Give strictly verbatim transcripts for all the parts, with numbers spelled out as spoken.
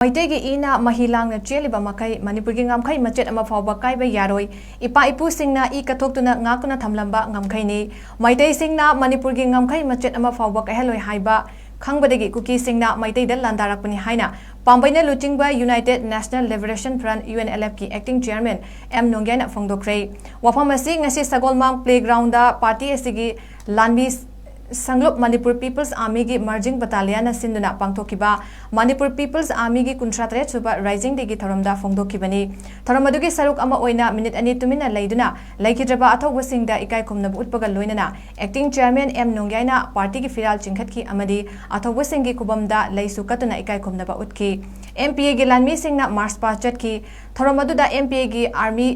ꯃꯩꯇꯩꯒꯤ ꯏꯅ ꯃꯍꯤ ꯂꯥꯡꯅ ꯆꯦꯜꯂꯤꯕ ꯃꯈꯩ ꯃꯅꯤꯄꯨꯔꯒꯤ ꯉꯝꯈꯩ ꯃꯆꯦꯠ ꯑꯃ ꯐꯥꯎꯕ ꯀꯥꯏꯕ ꯌꯥꯔꯣꯏ꯫ ꯏꯄꯥ ꯏꯄꯨꯁꯤꯡꯅ ꯏ ꯀꯠꯊꯣꯛꯇꯨꯅ ꯉꯥꯛꯇꯨꯅ ꯊꯝꯂꯝꯕ ꯉꯝꯈꯩꯅꯤ꯫ ꯃꯩꯇꯩꯁꯤꯡꯅ ꯃꯅꯤꯄꯨꯔꯒꯤ ꯉꯝꯈꯩ ꯃꯆꯦꯠ ꯑꯃ ꯐꯥꯎꯕ ꯀꯥꯏꯍꯜꯂꯣꯏ ꯍꯥꯏꯕ ꯈꯪꯕꯗꯒꯤ ꯀꯨꯀꯤꯁꯤꯡꯅ ꯃꯩꯇꯩꯗ ꯂꯥꯟꯗꯥꯔꯛꯄꯅꯤ ꯍꯥꯏꯅ ꯄꯥꯝꯕꯩꯅ ꯂꯨꯆꯤꯡꯕ United National Liberation Front, U N L F, ꯀꯤ acting chairman ꯑꯦꯝ ꯅꯣꯡꯌꯥꯏꯅ ꯐꯣꯡꯗꯣꯛꯈ꯭ꯔꯦ꯫ ꯋꯥꯐꯝ ꯑꯁꯤ ꯉꯁꯤ ꯁꯒꯣꯜꯃꯥꯡ playground ꯗ party ꯑꯁꯤꯒꯤ ꯂꯥꯟꯃꯤ ꯁꯪꯂꯨꯞ Manipur People's Army ꯒꯤ merging battalion ꯅ ꯁꯤꯟꯗꯨꯅ ꯄꯥꯡꯊꯣꯛꯈꯤꯕ Manipur People's Army ꯒꯤ ꯀꯨꯟꯊ꯭ꯔꯥ ꯇꯔꯦꯠ ꯁꯨꯕ Rising Day ꯒꯤ ꯊꯧꯔꯝꯗ ꯐꯣꯡꯗꯣꯛꯈꯤꯕꯅꯤ꯫ ꯊꯧꯔꯝ ꯑꯗꯨꯒꯤ ꯁꯔꯨꯛ ꯑꯃ ꯑꯣꯏꯅ ꯃꯤꯅꯤꯠ ꯑꯅꯤ ꯇꯨꯃꯤꯟꯅ ꯂꯩꯗꯨꯅ ꯂꯩꯈꯤꯗ꯭ꯔꯕ ꯑꯊꯧꯕꯁꯤꯡꯗ ꯏꯀꯥꯏ ꯈꯨꯝꯅꯕ ꯎꯠꯄꯒ ꯂꯣꯏꯅꯅ acting chairman ꯑꯦꯝ ꯅꯣꯡꯌꯥꯏꯅ party ꯒꯤ ꯐꯤꯔꯥꯜ ꯆꯤꯡꯈꯠꯈꯤ ꯑꯃꯗꯤ ꯑꯊꯧꯕꯁꯤꯡꯒꯤ ꯈꯨꯕꯝꯗ ꯂꯩꯁꯨ ꯀꯠꯇꯨꯅ ꯏꯀꯥꯏ ꯈꯨꯝꯅꯕ ꯎꯠꯈꯤ꯫ M P A ꯒꯤ ꯂꯥꯟꯃꯤꯁꯤꯡꯅ march past ꯆꯠꯈꯤ꯫ ꯊꯧꯔꯝ ꯑꯗꯨꯗ M P A ꯒꯤ army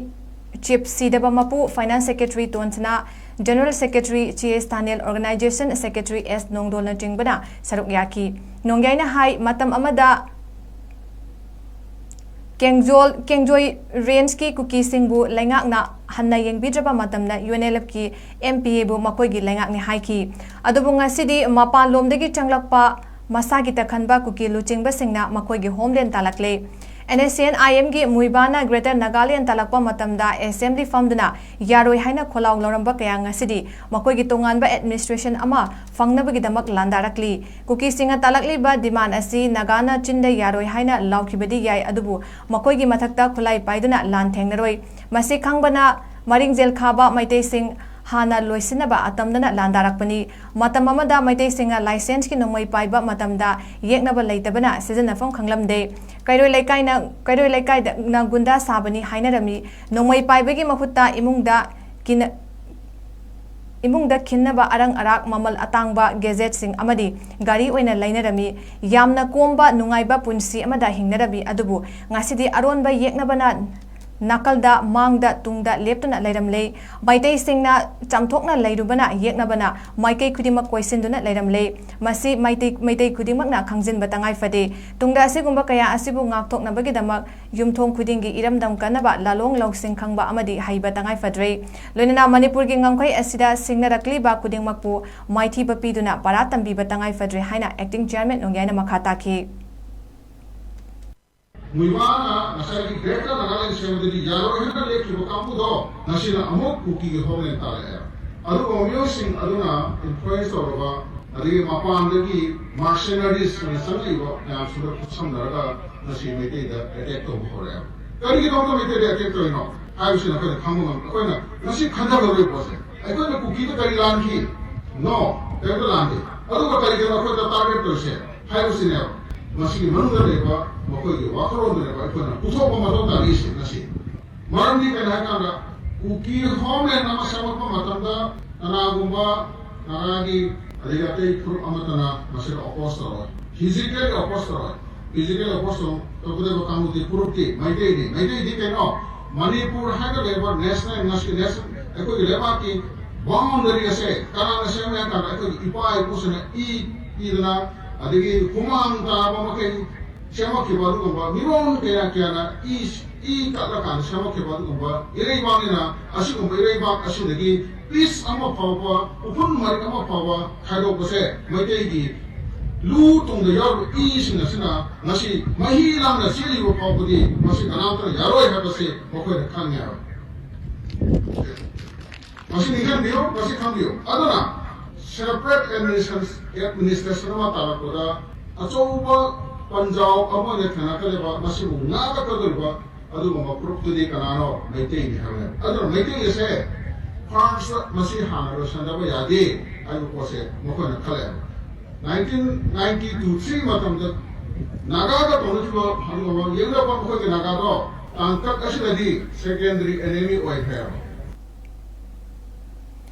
chief ꯁꯤꯗꯕ ꯃꯄꯨ, finance secretary ꯇꯣꯟꯁꯅꯥ, general secretary ꯆꯦ ꯁ꯭ꯇꯥꯅꯦꯜ, organization secretary ꯑꯦꯁ ꯅꯣꯡꯗꯣꯜꯅꯆꯤꯡꯕꯅ ꯁꯔꯨꯛ ꯌꯥꯈꯤ꯫ ꯅꯣꯡꯌꯥꯏꯅ ꯍꯥꯏ, ꯃꯇꯝ ꯑꯃꯗ ꯀꯦꯡꯖꯣꯜ, ꯀꯦꯡꯖꯣꯏ range ꯀꯤ ꯀꯨꯀꯤꯁꯤꯡꯕꯨ ꯂꯩꯉꯥꯛꯅ ꯍꯟꯅ ꯌꯦꯡꯕꯤꯗ꯭ꯔꯕ ꯃꯇꯝꯗ U N L F ꯀꯤ M P A ꯕꯨ ꯃꯈꯣꯏꯒꯤ ꯂꯩꯉꯥꯛꯅꯤ ꯍꯥꯏꯈꯤ꯫ ꯑꯗꯨꯕꯨ ꯉꯁꯤꯗꯤ ꯃꯄꯥꯟꯂꯣꯝꯗꯒꯤ ꯆꯪꯂꯛꯄ ꯃꯁꯥꯒꯤ ꯇꯈꯟꯕ ꯀꯨꯀꯤ ꯂꯨꯆꯤꯡꯕꯁꯤꯡꯅ ꯃꯈꯣꯏꯒꯤ homeland ꯇꯥꯜꯂꯛꯂꯦ꯫ N S C N I M ꯒꯤ ꯃꯨꯏꯕꯥꯅ Greater Nagaland ꯇꯥꯜꯂꯛꯄ ꯃꯇꯝꯗ assembly ꯐꯝꯗꯨꯅ ꯌꯥꯔꯣꯏ ꯍꯥꯏꯅ ꯈꯣꯜꯂꯥꯎ ꯂꯧꯔꯝꯕ ꯀꯌꯥ ꯉꯁꯤꯗꯤ ꯃꯈꯣꯏꯒꯤ ꯇꯣꯉꯥꯟꯕ administration ꯑꯃ ꯐꯪꯅꯕꯒꯤꯗꯃꯛ ꯂꯥꯟꯗꯥꯔꯛꯂꯤ꯫ ꯀꯨꯀꯤꯁꯤꯡꯅ ꯇꯥꯜꯂꯛꯂꯤꯕ demand ꯑꯁꯤ ꯅꯥꯒꯥꯅ ꯆꯤꯟꯗ ꯌꯥꯔꯣꯏ ꯍꯥꯏꯅ ꯂꯥꯎꯈꯤꯕꯗꯤ ꯌꯥꯏ, ꯑꯗꯨꯕꯨ ꯃꯈꯣꯏꯒꯤ ꯃꯊꯛꯇ ꯈꯨꯠꯂꯥꯏ ꯄꯥꯏꯗꯨꯅ ꯂꯥꯟ ꯊꯦꯡꯅꯔꯣꯏ꯫ ꯃꯁꯤ ꯈꯪꯕꯅ ꯃꯔꯤꯡꯖꯦꯜ ꯈꯥꯕ ꯃꯩꯇꯩꯁꯤꯡ ꯍꯥꯟꯅ ꯂꯣꯏꯁꯤꯟꯅꯕ ꯑꯇꯝꯗꯅ ꯂꯥꯟꯗꯥꯔꯛꯄꯅꯤ꯫ ꯃꯇꯝ ꯑꯃꯗ ꯃꯩꯇꯩꯁꯤꯡꯅ license ꯀꯤ ꯅꯣꯡꯃꯩ ꯄꯥꯏꯕ ꯃꯇꯝꯗ ꯌꯦꯛꯅꯕ ꯂꯩꯇꯕꯅ ꯁꯤꯖꯤꯟꯅꯐꯝ ꯈꯪꯂꯝꯗꯦ꯫ ꯀꯩꯔꯣꯏ ꯂꯩꯀꯥꯏꯅ, ꯀꯩꯔꯣꯏ ꯂꯩꯀꯥꯏꯗꯅ ꯒꯨꯟꯗꯥ ꯁꯥꯕꯅꯤ ꯍꯥꯏꯅꯔꯝꯃꯤ꯫ ꯅꯣꯡꯃꯩ ꯄꯥꯏꯕꯒꯤ ꯃꯍꯨꯠꯇ ꯏꯃꯨꯡꯗ ꯀꯤꯅ-, ꯏꯃꯨꯡꯗ ꯈꯤꯟꯅꯕ ꯑꯔꯪ ꯑꯔꯥꯛ, ꯃꯃꯜ ꯑꯇꯥꯡꯕ gadget ꯁꯤꯡ ꯑꯃꯗꯤ ꯒꯥꯔꯤ ꯑꯣꯏꯅ ꯂꯩꯅꯔꯝꯃꯤ꯫ ꯌꯥꯝꯅ ꯀꯣꯝꯕ, ꯅꯨꯡꯉꯥꯏꯕ ꯄꯨꯟꯁꯤ ꯑꯃꯗ ꯍꯤꯡꯅꯔꯝꯃꯤ꯫ ꯑꯗꯨꯕꯨ ꯉꯁꯤꯗꯤ ꯑꯔꯣꯟꯕ ꯌꯦꯛꯅꯕꯅ ꯅꯥꯀꯜꯗ, ꯃꯥꯡꯗ, ꯇꯨꯡꯗ ꯂꯦꯞꯇꯨꯅ ꯂꯩꯔꯝꯂꯦ꯫ ꯃꯩꯇꯩꯁꯤꯡꯅ ꯆꯥꯝꯊꯣꯛꯅ ꯂꯩꯔꯨꯕꯅ ꯌꯦꯛꯅꯕꯅ ꯃꯥꯏꯀꯩ ꯈꯨꯗꯤꯡꯃꯛ ꯀꯣꯏꯁꯤꯟꯗꯨꯅ ꯂꯩꯔꯝꯂꯦ꯫ ꯃꯁꯤ ꯃꯩꯇꯩ, ꯃꯩꯇꯩ ꯈꯨꯗꯤꯡꯃꯛꯅ ꯈꯪꯖꯤꯟꯕ ꯇꯉꯥꯏ ꯐꯗꯦ꯫ ꯇꯨꯡꯗ ꯑꯁꯤꯒꯨꯝꯕ ꯀꯌꯥ ꯑꯁꯤꯕꯨ ꯉꯥꯛꯊꯣꯛꯅꯕꯒꯤꯗꯃꯛ ꯌꯨꯝꯊꯣꯡ ꯈꯨꯗꯤꯡꯒꯤ ꯏꯔꯝꯗꯝ ꯀꯟꯅꯕ ꯂꯥꯂꯣꯡ ꯂꯧꯁꯤꯡ ꯈꯪꯕ ꯑꯃꯗꯤ ꯍꯩꯕ ꯇꯉꯥꯏ ꯐꯗ꯭ꯔꯦ꯫ ꯂꯣꯏꯅꯅ ꯃꯅꯤꯄꯨꯔꯒꯤ ꯉꯝꯈꯩ ꯑꯁꯤꯗ ꯁꯤꯡꯅꯔꯛꯂꯤꯕ ꯈꯨꯗꯤꯡꯃꯛꯄꯨ ꯃꯥꯏꯊꯤꯕ ꯄꯤꯗꯨꯅ ꯄꯥꯔꯥ ꯇꯝꯕꯤꯕ ꯇꯉꯥꯏ ꯐꯗ꯭ꯔꯦ ꯍꯥꯏꯅ acting chairman ꯅꯣꯡꯌꯥꯏꯅ ꯃꯈꯥ ꯇꯥꯈꯤ꯫ ꯃꯨꯏꯕꯥꯅ ꯉꯁꯥꯏꯒꯤ Greater Nagaland ꯁꯦꯝꯕꯗꯗꯤ ꯌꯥꯔꯣꯏ ꯍꯥꯏꯅ ꯂꯦꯞꯈꯤꯕ ꯀꯥꯡꯕꯨꯗꯣ ꯉꯁꯤꯅ ꯑꯃꯨꯛ ꯀꯨꯀꯤꯒꯤ homeland ꯇꯥꯔꯛꯑꯦ꯫ ꯑꯗꯨꯒꯨꯝꯕ ꯃꯤꯑꯣꯏꯁꯤꯡ ꯑꯗꯨꯅ influence ꯇꯧꯔꯕ, ꯑꯗꯒꯤ ꯃꯄꯥꯟꯗꯒꯤ mercenaries ꯑꯣꯏꯅ ꯆꯪꯂꯛꯏꯕ ꯃꯌꯥꯝꯁꯤꯒ ꯈꯨꯠꯁꯝꯅꯔꯒ ꯉꯁꯤ ꯃꯩꯇꯩꯗ attack ꯇꯧꯕ ꯍꯧꯔꯛꯑꯦ꯫ ꯀꯔꯤꯒꯤꯗꯃꯛꯇ ꯃꯩꯇꯩꯗ attack ꯇꯧꯔꯤꯅꯣ ꯍꯥꯏꯕꯁꯤꯅ ꯑꯩꯈꯣꯏꯅ ꯈꯪꯕ ꯉꯝ-, ꯑꯩꯈꯣꯏꯅ ꯉꯁꯤ ꯈꯟꯊꯒꯗꯧꯔꯤꯕ ꯄꯣꯠꯁꯦ, ꯑꯩꯈꯣꯏꯅ ꯀꯨꯀꯤꯗ ꯀꯔꯤ ꯂꯥꯟꯈꯤ? No, ꯀꯔꯤꯝꯇ ꯂꯥꯟꯗꯦ꯫ ꯑꯗꯨꯒ ꯀꯔꯤꯒꯤꯅꯣ ꯑꯩꯈꯣꯏꯗ target ꯇꯧꯔꯤꯁꯦ ꯍꯥꯏꯕꯁꯤꯅꯦꯕ꯫ ꯃꯁꯤꯒꯤ ꯃꯅꯨꯡꯗ ꯂꯩꯕ ꯃꯈꯣꯏꯒꯤ ꯋꯥꯈꯜꯂꯣꯟꯗꯨꯅꯦꯕ ꯑꯩꯈꯣꯏꯅ ꯄꯨꯊꯣꯛꯄ ꯃꯊꯧ ꯇꯥꯔꯤꯁꯦ ꯉꯁꯤ꯫ ꯃꯔꯝꯗꯤ ꯀꯩꯅꯣ ꯍꯥꯏꯀꯥꯟꯗ, ꯀꯨꯀꯤ homeland ꯑꯃ ꯁꯦꯝꯃꯛꯄ ꯃꯇꯝꯗ ꯀꯅꯥꯒꯨꯝꯕ ꯅꯥꯒꯥꯒꯤ ꯑꯗꯒꯤ ꯑꯇꯩ ꯐꯨꯔꯨꯞ ꯑꯃꯠꯇꯅ ꯃꯁꯤꯗ oppose ꯇꯧꯔꯣꯏ, physically oppose ꯇꯧꯔꯣꯏ꯫ Physically oppose ꯇꯧ-, ꯇꯧꯒꯗꯕ ꯀꯥꯡꯕꯨꯗꯤ ꯐꯨꯔꯨꯞꯇꯤ ꯃꯩꯇꯩꯅꯤ꯫ ꯃꯩꯇꯩꯗꯤ ꯀꯩꯅꯣ? ꯃꯅꯤꯄꯨꯔ ꯍꯥꯏꯅ ꯂꯩꯕ national, ꯉꯁꯤ national ꯑꯩꯈꯣꯏꯒꯤ ꯂꯩꯕꯥꯛꯀꯤ boundary ꯑꯁꯦ ꯀꯅꯥꯅ ꯁꯦꯝꯃꯦ ꯍꯥꯏ ꯀꯥꯟꯗ ꯑꯩꯈꯣꯏꯒꯤ ꯏꯄꯥ ꯏꯄꯨꯁꯤꯡꯅ ꯏ ꯄꯤꯗꯅ, ꯑꯗꯒꯤ ꯍꯨꯃꯥꯡ ꯇꯥꯕ ꯃꯈꯩ ꯁꯦꯝꯃꯛꯈꯤꯕ ꯑꯗꯨꯒꯨꯝꯕ ꯃꯤꯔꯣꯟ ꯀꯌꯥ ꯀꯌꯥꯅ ꯏ, ꯏ ꯀꯠꯂꯀꯥꯟꯗ ꯁꯦꯝꯃꯛꯈꯤꯕ ꯑꯗꯨꯒꯨꯝꯕ ꯏꯔꯩꯕꯥꯛꯅꯤꯅ, ꯑꯁꯤꯒꯨꯝꯕ ꯏꯔꯩꯕꯥꯛ ꯑꯁꯤꯗꯒꯤ piece ꯑꯃ ꯐꯥꯎꯕ, ꯎꯐꯨꯟ ꯃꯔꯤꯛ ꯑꯃ ꯐꯥꯎꯕ ꯈꯥꯏꯗꯣꯛꯄꯁꯦ ꯃꯩꯇꯩꯒꯤ ꯂꯨ ꯇꯨꯡꯗ ꯌꯥꯎꯔꯤꯕ ꯏꯁꯤꯡ ꯑꯁꯤꯅ ꯉꯁꯤ ꯃꯍꯤ ꯂꯥꯡꯅ ꯆꯦꯜꯂꯤꯕ ꯐꯥꯎꯕꯗꯤ ꯃꯁꯤ ꯀꯅꯥꯝꯇꯅ ꯌꯥꯔꯣꯏ ꯍꯥꯏꯕꯁꯤ ꯃꯈꯣꯏꯅ ꯈꯪꯉꯦ ꯍꯥꯏꯕ꯫ ꯃꯁꯤ ꯅꯤꯡꯁꯤꯡꯕꯤꯌꯨ, ꯃꯁꯤ ꯈꯪꯕꯤꯌꯨ꯫ ꯑꯗꯨꯅ separate administration, administration ꯑꯃ ꯇꯥꯔꯛꯄꯗ ꯑꯆꯧꯕ ꯄꯟꯖꯥꯎ ꯑꯃ ꯑꯣꯏꯅ ꯊꯦꯡꯅꯔꯛꯀꯗꯕ, ꯃꯁꯤꯕꯨ ꯉꯥꯛꯂꯛꯀꯗꯧꯔꯤꯕ ꯑꯗꯨꯒꯨꯝꯕ ꯐꯨꯔꯨꯞꯇꯨꯗꯤ ꯀꯅꯥꯅꯣ? ꯃꯩꯇꯩꯅꯤ ꯍꯥꯏꯕꯅꯦꯕ꯫ ꯑꯗꯨꯅ ꯃꯩꯇꯩ ꯑꯁꯦ first ꯃꯁꯤ ꯍꯥꯟꯅ ꯂꯣꯏꯁꯤꯟꯗꯕ ꯌꯥꯗꯦ ꯍꯥꯏꯕ ꯄꯣꯠꯁꯦ ꯃꯈꯣꯏꯅ ꯈꯜꯂꯦꯕ꯫ Nineteen ninety two three ꯃꯇꯝꯗ ꯅꯥꯒꯥꯒ ꯇꯧꯅꯈꯤꯕ ꯑꯗꯨꯒꯨꯝꯕ ꯌꯦꯡꯅꯕ ꯃꯈꯣꯏꯒꯤ ꯅꯥꯒꯥꯗꯣ ꯇꯥꯡꯀꯛ ꯑꯁꯤꯗꯗꯤ secondary enemy ꯑꯣꯏꯈ꯭ꯔꯦꯕ꯫